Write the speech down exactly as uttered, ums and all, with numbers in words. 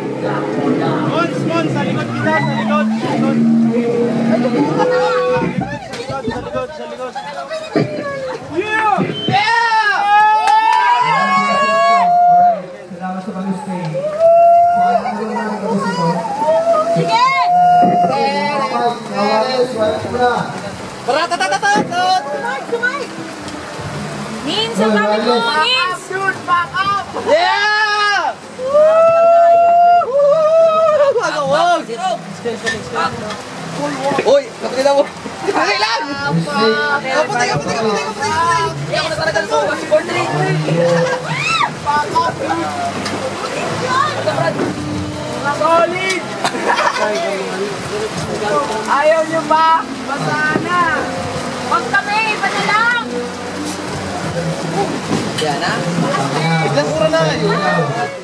Mons, Mons, sa likod kita, sa likod, sa likod. Sa likod, sa likod, sa likod. Yeah! Yeah! Salamat sa pag-stay. Sige! Tara, tara, tara, tara! Sumay, sumay! Nins, ang sabi ko, Nins! Dude, back up! Yeah! Woo! Woo! Uy, nakita mo? Dali lang! Kapatay, kapatay, kapatay, kapatay, kapatay! Hindi ako natalagal po. Solid! Ayaw nyo ba? Basa na! Huwag kami! Iba na lang! Yan na. Ilang oras na?